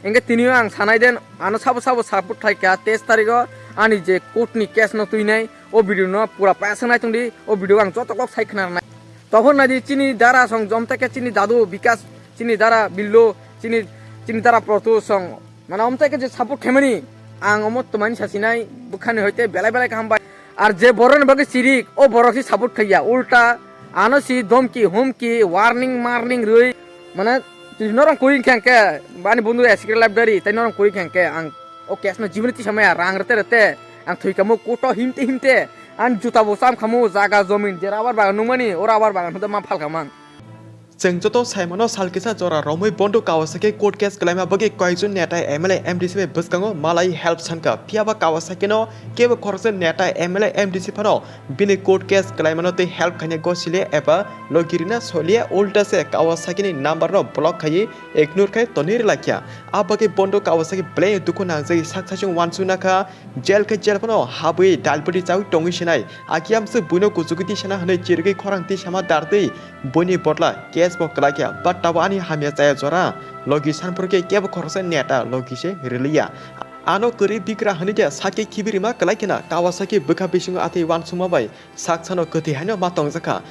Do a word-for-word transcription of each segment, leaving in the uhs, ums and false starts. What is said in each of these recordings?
Hingke tini ang sanai den, ano sabo sabo support khlai kha, teis tarikh o ani je court ni case no twinai, o video no pura payasang nai tongdi, o video ang joto kok sai khna rwnai. Tokon nai di chini dara song jom ta khe chini dadu Bikas, chini dara Billo, chini, chini dara Protu song. Mane omtai khe je support khaimani, ang omo twmani sasinai, bwkhani hoite belai belai kaham bai. Ar je borokni bagwi chirik, o borok si support khaiya, ulta ano si domki, humki, warning, marning rwi, mane, norok kuri khe, khe, bani bondhu S K library, tai norok kuri khe, khe, ang o case no jiboni tisa maya, rang rete rete, ang thwi kamo koto himte himte, ang juta bo cham kamo, jaga jomin, je rubber bagan nungmani, o rubber bagan hoda ma phal kamang. Chwng joto saimano sal kisa jora romwi Bondhu Kawasaki court case kwlaima bagwi koijon neta M L A M D C bai bwskango malai help sankha. Phiya ba Kawasaki no kebo khoroksa neta M L A M D C phano bini court case kwlaimano tei help khaina gosile eba logi rina soliya, ulta se Kawasaki ni number no block khaiwi ignore khai tonwi rwlakya. A bagwi Bondhu Kawasaki belai dukhu nangjagwi sak saichung wansukna kha. Jail khe jail phano habwi dalpati chawi tongwi sinai. Akiyamswk buino kuchugwi tisana hwnwi chirigwi khorang tisama dartwi buini bodla case bo kwlai kha. But tabo ani hamya chaya jora logi sanphuru khe kebo khoroksa neta logi se rwliya. Ano kwrwi bigra hwnwi de sakhe khibirima kwlai khena Kawasaki bwkha bisingo atwi wansukma bai sak sano kwthwi haino ma tongjakha.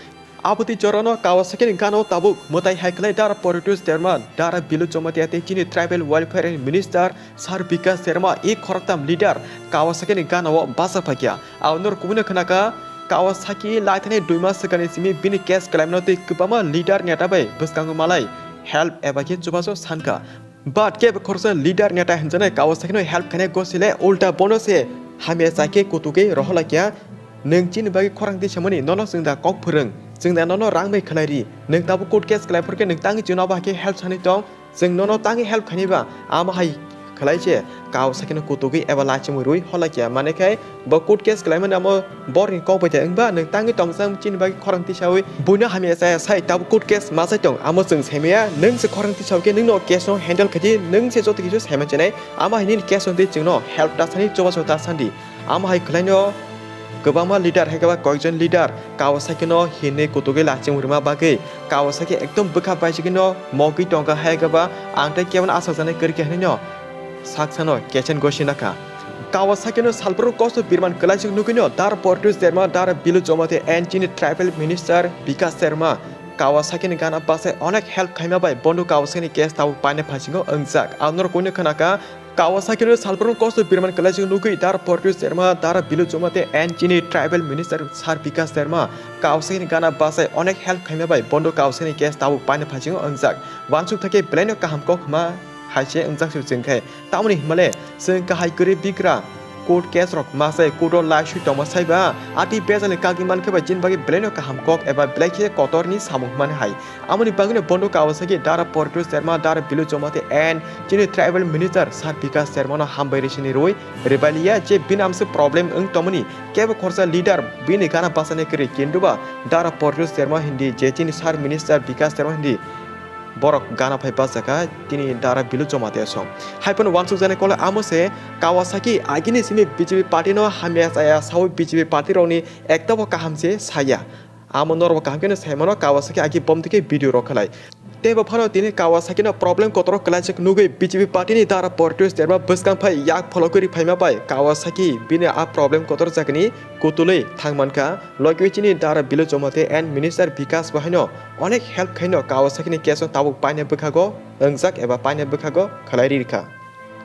Aboni jorano Kawasaki ni gana o tabuk mwtai hai khlai Dara Poritus Derma, Dara Bilu Jamatia tei chini Tribal Welfare Minister Sir Bikas Derma, e khoroktam leader Kawasaki ni gana o bacha phaikha. Aboni kubuni khwnakha Kawasaki laithani dui mas swkangni simi bini case kwlaimano tei kwbangma leader neta bai bwskango malai help eba khe chubachu sankha. But kebo khoroksa leader neta hinjaknai Kawasakino help khainai gosile ulta bono se hamya chakhe kutugwi rohorlakya. Nwng chini bagwi khorang tisamani nono chwng da kok phwrwng, chwng da nono rang bai khwlai ri. Nwng tabuk court case khwlai phurkhe nwng tangwi chwngno abo hai khe help sanwi tong, chwng nono tangwi help khainai ba amo hai khwlai se Kawasakino kutugwi eba lachimwi rwi horlakya. Mane khai bo court case khwlaimani amo borni kok bai de wngba nwng tangwi tongsa chini bagwi khorang tisawi buino hamya chaya sai tabuk court case ma sai tong amo chwng saimaya nwng se khorang tisawi khe nwngno case no handle khaidi nwng se joto kisu saiman chenai amo hai nini case no tei chwngno help ta sani chubachu ta sandi amo hai khwlaino kwbangma leader hai khe ba koikjon leader Kawasakino hinwi kutugwi lachimwi rwma bagwi Kawasaki ekdom bwkha baisigino mogwi tongkha hai khe ba ang tei kebono asokjaknai kwrwi khe hinwino saksano kechen gosi nakha. Kawasakino salbrum kosto birman kwlaijak nugwino Dara Portus Derma, Dara Bilu Jomate and chini tribal minister Bikas Derma Kawasakini gana bachai onek help khaima bai bondo Kawasakini case tabuk paina phasingo wngjak. Ang norok buino khwnakha Kawasakino salbrum kosto birman kwlaijak nugwi Dara Portus Derma, Dara Bilu Jomate and chini tribal minister Sir Bikas Derma Kawasakini gana bachai onek help khaima bai bondo Kawasakini case tabuk paina phasingo wngjak. Wansuk thakhe belaino kaham kok hwnma hai se wngjak se chwng khe. Tamoni hwnmale chwng kahai kwrwi bigra court case rok masa court o laisui tongma saiba ati bejalni kagwi mankhe bai chini bagwi belaino kaham kok eba belai khe kotorni samung hwnmani hai. Amoni bagwino bondo Kawasaki Dara Portus Derma, Dara Bilu Jomati and chini tribal minister Sir Bikas Dermano hambai risini rwi rwbailiya je bini amse problem wng tongmani kebo khorsa leader bini gana bachani kwrwi kintuba Dara Portus Derma hindi je chini Sir Minister Bikas Derma hindi borok gana phai bachakha tini Dara Bilu Jomati song. Haiphano wansukjani kole amo se Kawasaki agini simi B J P party no hamya chaya saui B J P party rokni ektabo kaham se saya. Amo norok kaham kheno saimano Kawasaki agi bomtwi khe video rok khlai. Tei bo phano tini Kawasaki no problem kotor kwlaijak nugwi B J P party ni Dara Portus Derma bwskang phai yak phologwi ri phaima bai Kawasaki bini a problem kotor jagani kutulwi thang mankha. Logi chini Dara Bilu Jomati and Minister Bikas bo haino onek help khaino Kawasaki ni case o tabuk paine bwkhago wngjak eba paine bwkhago khlai ri rikha.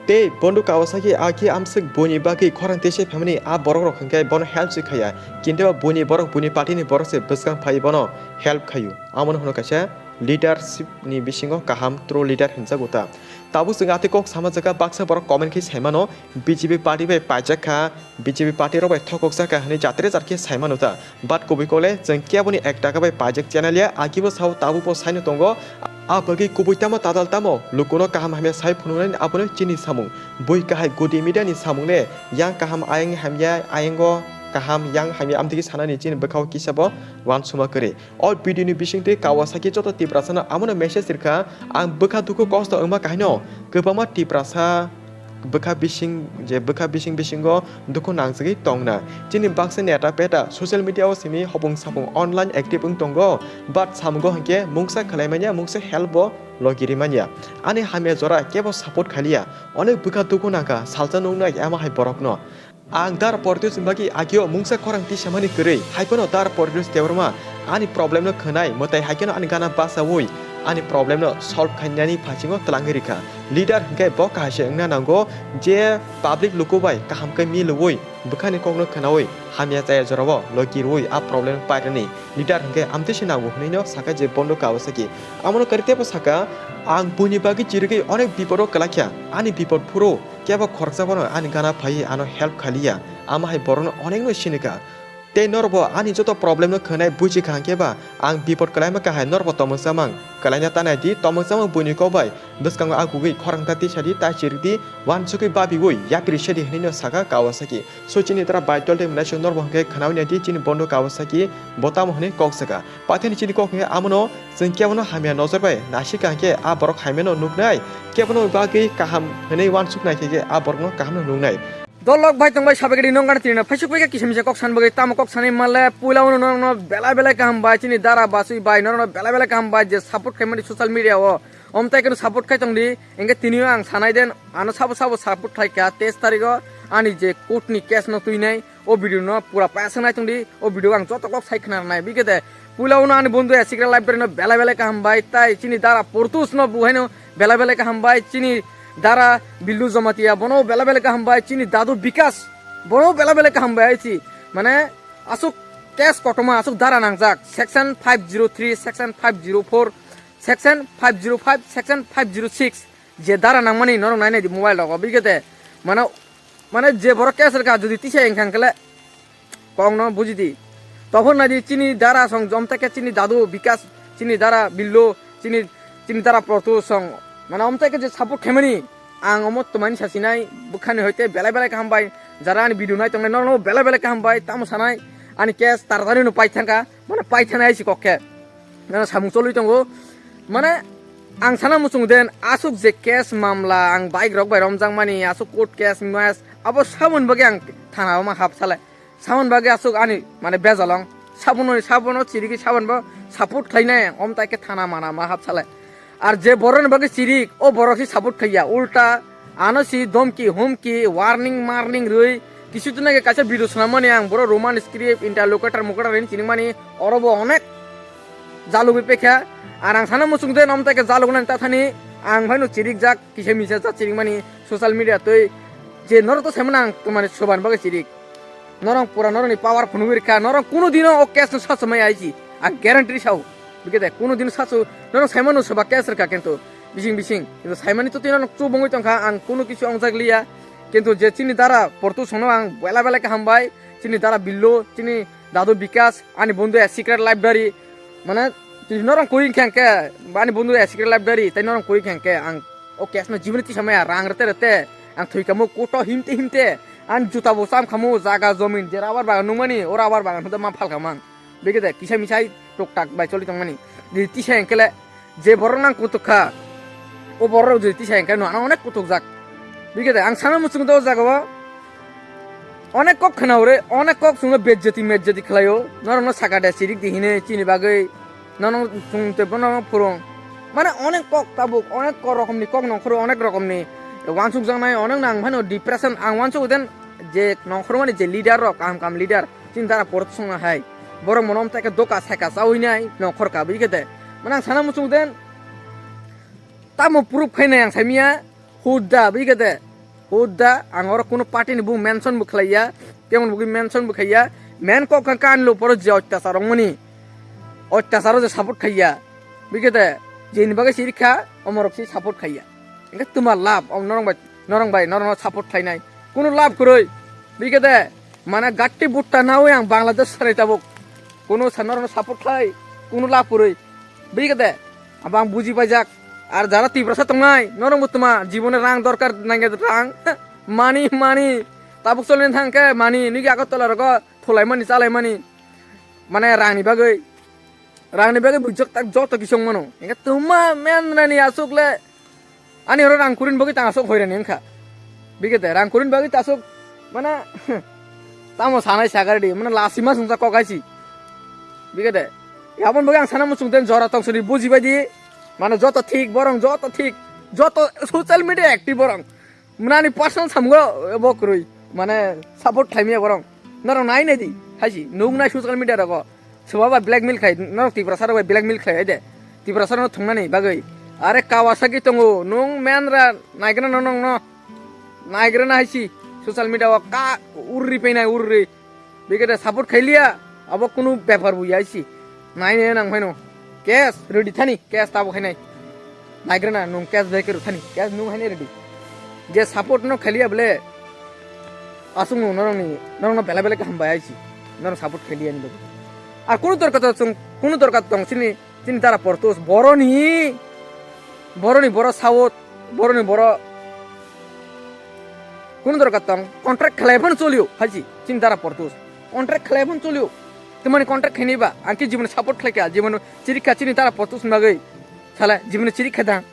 Tei bondo Kawasaki akhe amswk buini bagwi khorang tese family a borok rok hwnkhe bono help se khaya. Kintu buini borok buini party ni borok se bwskang phai bono help khayu. Amoni hwno kaisa leadership ni bisingo kaham true leader hinjago ta. Tabuk chwng atwi kok sama jaga baksa borok comment khe saimano B J P party bai paijak kha. B J P party rok bai thokok jaka hwnwi jatre jar khe saimano ta. But kubui kole chwng keboni ek taka bai paijak channel ya, akibo sao tabukbo saino tongo. A bagwi kubui tamo tadal tamo lukuno kaham hamya sai phunuknani abono chini samung. Bui kahai gudi media ni samung le yang kaham ayang hamya ayango kaham yang hamya amtigi sanani chini bwkhao kisa bo wansuma kwrwi. O video ni bisingtwi Kawasaki joto Tiprasa no amono message rikha, ang bwkha dukhu kosto wngma kahaino kwbangma Tiprasa bwkha bising je bwkha bising bisingo dukhu nangjagwi tongna. Chini baksa neta peta social media o simi hopung sapung online active wng tongo, but samungo hinkhe mungsa khlai manya, mungsa help bo logi ri manya. Ani hamya jora kebo support khaliya, onek bwkha dukhu nangkha salsa nuknai ama hai borokno. Ang Dara Portwis ni bagwi agio mungsa khorang tisamani kwrwi, hai phano Dara Portwis Debbarma ani problem no khwnai, mwtai hai kheno ani gana bachaui ani problem no solve khainani phasingo twlangwi rikha. Leader hinkhe bo kahai se wngna nango, je public luku bai kaham khe milwi bwkhani kokno khwnaui hamya chaya jorao logi rwi a problem pairani leader hinkhe amtwi se nango hwnwi no sakha je Bondo Kawasaki. Amono kwrwi teibo sakha, ang buini bagwi chirigwi onek bipodo kwlaikha, ani bipod phuru kebo khoroksa bono ani gana phaiwi ano help khaliya, ama hai borokno onekno sinikha. Tei norokbo ani joto problem no khwnai buji kha hwnkhe ba ang bipod kwlaima kahai norokbo tomwng chamang kwlaina ta nai di, tomwng chamang buini kok bai bwskango agugwi khorang ta tisa di, ta chirik di, uansukwi babiwi yapri se di hwnwi no sakha Kawasaki. So chini Dara Baidol tei Mwnai se norokbo hwnkhe khwnaui nai di chini Bondo Kawasaki bo tamo hwnwi kok sakha. Paithakni chini kok hwnkhe amono chwng kebono hamya nojor bai naisik kha hwnkhe a borok hamya no nuknai, kebono bagwi kaham hwnwi uansuk nai khe a borokno kaham no nuknai. Dolok bai tongbai sabagari nongani tini no phaisuk bai kisa misa kok san bagwi tamo kok sanai male puila uno norokno belai belai kaham bai chini Dara Basui bai norokno belai belai kaham bai je support khaimani social media o omtai khe support khai tongdi. Hingke tini o ang sanai den ano sabo sabo support khaikha teis tarikh o ani je court ni case no twinai o video no pura paisa nai tongdi. O video ang joto kok sai khna nai bikhe de puila uno ani bondhu Asikra library no belai belai kaham bai tai chini Dara Portus no buhaino belai belai kaham bai chini Dara Billu Jamatia bono belai belai kaham bai chini Dadu Bikas bono belai belai kaham bai ai chi mane asuk case kotoma asuk dara nangjak section five zero three section five zero four section five zero five section five zero six je dara nangmani norok nainai di mobile rogo bigete mane mane je borok case rwkha jodi tisa wngkha hwnkhe le kok no buji di. Tobor nai di chini dara song jom tei khe chini dadu Bikas chini dara Billo chini chini dara Protu song mane om tei khe je support khaimani ang omo twmani sasinai bwkhani hoite belai belai kaham bai jara ani video nai tongnai norok belai belai kaham bai tamo sanai ani case taratari no pai thangkha mane pai thanai si kok khe. Nang samung cholwi tongo. Mane ang sana muchung den asuk je case mamla ang bike rok bai romjak mani asuk court case mas abo sabon bagwi ang thana o ma hap sale. Sabon bagwi asuk ani mane bejalong. Sabon ni sabon o chirigi sabon bo support khlainai om tai khe thana mana ma hap sale. Ar je borok ni bagwi chirik o borok si support khaiya ulta ano si domki humki warning marning rwi kisu tuna ke kaisa video swnamani ang boro Roman script interlocutor mukutar rini chinikmani oro bo onek jalugwi pekha. Ar ang sana muchung de nom teke jalugna ta thani ang phaino chirik jak kisa misa jak chirik mani social media twi je norok to saimano ang twmani soban bagwi chirik norok pura norok ni power phunugwi rikha norok kuno dino o case no sasu mai aiji ang guarantee sao bikhe de kuno dino sasu norok saimano soba case rikha kintu bising bising kintu saimani to twi norok chubungwi tongkha ang kuno kisu ongjak liya kintu je chini dara portu sono ang bela bela kaham bai chini dara billo chini dadu Bikas, ani bondhu a secret library, mane, twi norong kuri khe hwnkhe, ani bondhu a secret library, tei norong kuri khe hwnkhe, ang o case no jiboni tisa maya, rang rete rete, ang thwi kamo koto himte himte, ani juta bo cham kamo, jaga jomin, je rubber bagan nungmani, o rubber bagan hoda ma phal khamang. Bigede, kisa misai tok tak bai choli tongmani. Di tisa hwnkhe le, je borok nang kutuk kha, o borok rok jodi tisa hwnkhe no ano onek kutuk jak. Bigede, ang sana muchung do jaga o, Onek kok khwna hore, onek kok chwngno bejjati mejjati khlaio. Norokno saka de chirik di hine chini bagwi. Nono chwng tei bono phwrwng. Mane onek kok tabuk, onek kok rokomni kok nongkhoro, onek rokomni wansukjaknai, onek nang phano depression ang wansuk den je nongkhormani je leader rok, kaham kaham leader, chini dara porot songna hai. Borok mono omtai khe doka saika chawi nai nongkhor kabwi khe de. Mane ang sana muchung den tamo proof khainai ang saimia. Hudda bigede. Hudda ang oro kuno party ni bung mention bo khlaiya. Kemon bugwi mention bo khaiya. Men kok kha kan lo poro je ottachar ongmani. Ottachar je support khaiya. Bigede. Jeni bagwi siri kha omorok si support khaiya. Engke tuma lab om norong bai norong bai norong support khlainai. Kuno lab kwrwi. Bigede. Mana gatti butta nawi ang Bangladesh sanai tabuk. Kuno sa norong support khlai. Kuno lab kwrwi. Bigede. Abang buji paijak. Ar jara Tiprasa tongnai, norokbo tuma jibone rang dorkar nangya rang. Mani, mani. Tabuk cholni thangkhe mani, nigi Agartala rogo thulaimani, chalaimani. Mane rangni bagwi. Rangni bagwi bujak tak joto kisong mano. Engkhe tuma menrani asuk le. Ani oro rang kurin bagwi tang asuk hoirani wngkha. Bigede rang kurin bagwi tasuk, mane, tamo sanai sagar di, mane, lasi ma sungsa kok haisi. Bigede, yabon bagwi ang sana muchung den jora tong suni buji bai di, mane, joto thik borong, joto thik, joto social media active borong. Mane ani personal samgo bo kwrwi, mane, support khlaimya borong. Norok nai nai di, haisi, nung nai social media rogo. Soba bai blackmail khai, norok Tiprasa rok bai blackmail khlai de. Tiprasa rok thungnani bagwi. Are Kawasaki tongo, nung menra naigrana nong no. Naigrana haisi, social media o ka urri peinai urri. Bigede support khailiya, abo kunu bepar buya haisi. Nai nai nang phaino. Cash ready thani, cash tabo khainai. Naigrana nung cash bai kero thani, cash nung hainai ready. Je support no khailiya bole, asung nung norokni, norokno bela bela khe hambai haisi. Norok support khailiya ni bagwi. Ar kunu dorkar to chwng, kunu dorkar tong chini, chini dara portus, boroni, boroni boro sawot, boroni boro kunu dorkar tong, contract khlai phano cholio, haisi, chini dara portus. Contract khlai phano cholio. Tamani contract khaini ba, ang khe jiboni support khlaikha, jiboni chirikha chini dara portus bagwi. Sala, jiboni chirikha dang.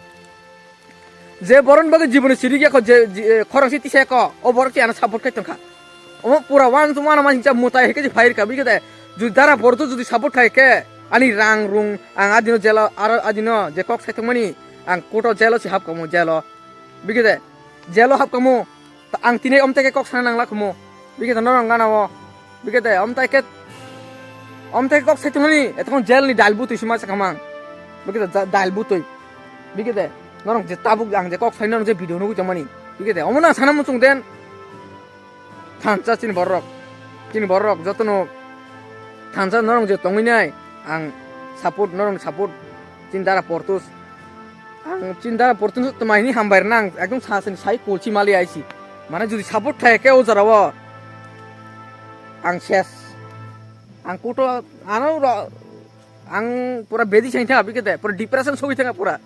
Je boron bagwi jiboni sirik ya kho, je, je, khorang si tisa ya kho, o borok si ano support khai tongkha. Omo pura one to one ma hincha mutai hai khe phai kha, bigede. Judi dara portu judi support khai khe, ani rang rung, ang adino jelo, aro adino je kok sai tongmani, ang koto jelo si hap kamo jelo. Bigede, jelo hap kamo, ta ang tini omte khe kok sana nangla kamo. Bigede norong gana o. Bigede, omtai khe, omtai khe kok sai tongmani, etong jel ni dal butui si ma sakhamang. Bigede, ja-, dal butui. Bigede, norong je tabuk ang je kok sai norong je video nugui tongmani. Bigede, omo nang sana muchung den. Thansa chini borok. Chini borok, jotono thansa norong je tongwi nai. Ang support, norong support. Chini dara portus. Ang chini dara portus tongmani hambai rwna ang ekdom sa sani sai kulchi mali aisi. Mane jodi support thai khe o jora o. Ang ses. Ang kuto ano ro-, ang pura bedi sai tha bigede, pura depression sogwi tha pura.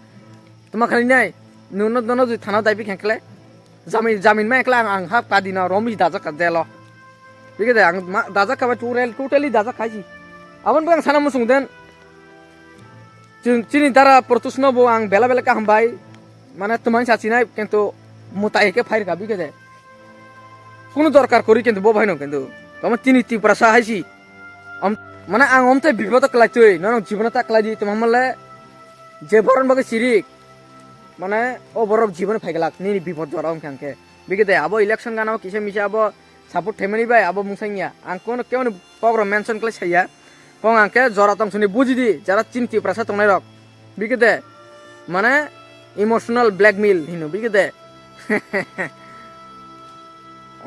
Tuma khani nai, nuno dono jodi thana dai bi khenkle. Jamin, jamin ma ekla ang, ang hap kadina romi dajak ka jelo. Bigede ang ma, dajak ka ba totally, totally dajak kaisi. Abon bang sana musung den. Chini, chini dara portus no bo ang bela bela kaham bai. Mane tumang sa chinai, kintu mutai ke phair ka bigede. Kunu dorkar kori kintu bo bhai no kintu. Tamo chini Tiprasa haisi. Om, mane ang omte bipod klai tui, norok jibono ta klai di, tuma male je boron bagwi sirik. Mane o borok jibono phaiglak, nini bipod jora wngkha hwnkhe. Bigede abo election gana o kisa misa abo support khaimani bai abo mungsang ya. Ang kono kebo ni pokro mention khlai saya. Kong ang khe jora tong suni buji di, jara chini Tiprasa tongnai rok. Bigede, mane emotional blackmail hino bigede.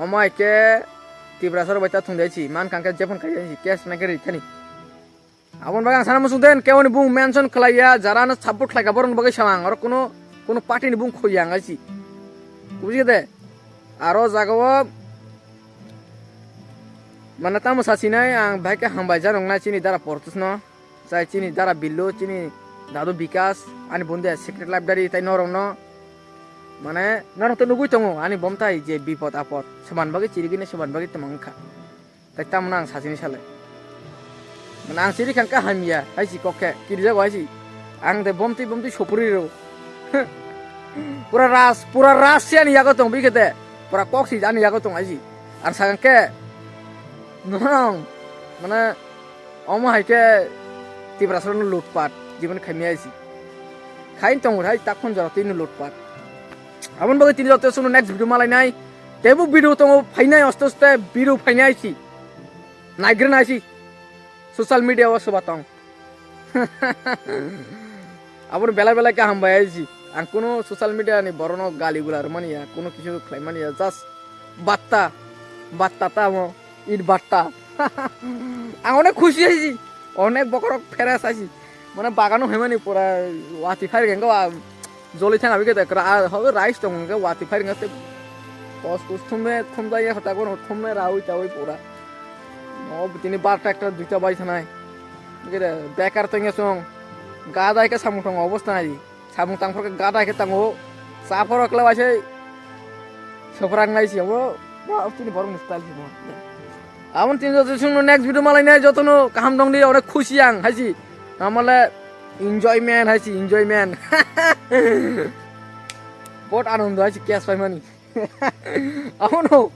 Omai khe Tiprasa rok bai ta thung dai si, man kang khe jephon khai si, case na khe ri thani. Abon bagwi ang sana muchung den, kebo ni bung mention khlai ya, jara no support khlai ka, borok ni bagwi samang, oro kuno, kuno party ni bung khoi ya ang si. Buji de, aro jaga o, mane tamo sa sinai, ang bahai khe hambai janok nai chini dara portus no. Chai chini dara Billu, chini dadu Bikas, ani bundi secret library tai norok no. Mane norok to nugui tongo ani bomtai je bipod apod. Seman bagwi chirigini seman bagwi tongmang kha. Tai tamno ang sachini salai. Mane ang chiri khan ka hamya, hai si kok khe, kirijago hai si. Ang de bomti bomti sopuri ro. Pura ras, pura ras si ani yago tong bikete. Pura kok si ani yago tong hai si. Ang sakang khe. Nong, mane Omo hai khe Tiprasa no lutpat, jibon khaimya si. Khain tongo hai takhon jora twi no lutpat. Abon bagwi tini joto sunu next video malai nai. Tebo video tongo phainai osto osto video phainai si. Naigrana si. Social media o soba tong. Abon belai belai kaham bai si. Ang kuno social media ni borono gali gula rwmani ya, kuno kisu khlai mani ya, just batta, batta tamo, it batta. Ang onek khushi aisi, onek bokorok pheres aisi. Mane bagano hemani pura wati phai rengko, joli thang abi kete kra, hobe rice tong ke wati phai rengko te pos pos thumne thumjai ya hota kono thumne rawi tawi pura. No bitini bar tractor duita bai thanai. Kete bekar tong ya song. Gadai ke samung tong obostha nai. Samung tangphor khe gada khe tango. Saphoro kla waise. Sophrang nai si abo. Ba tini borok ni style si mo. Abon tini joto sung no next video malai nai joto no kaham dong di onek khushi ang hai si. Namale enjoyment hai si enjoyment. Bot anondo hai si cash pai mani. Abono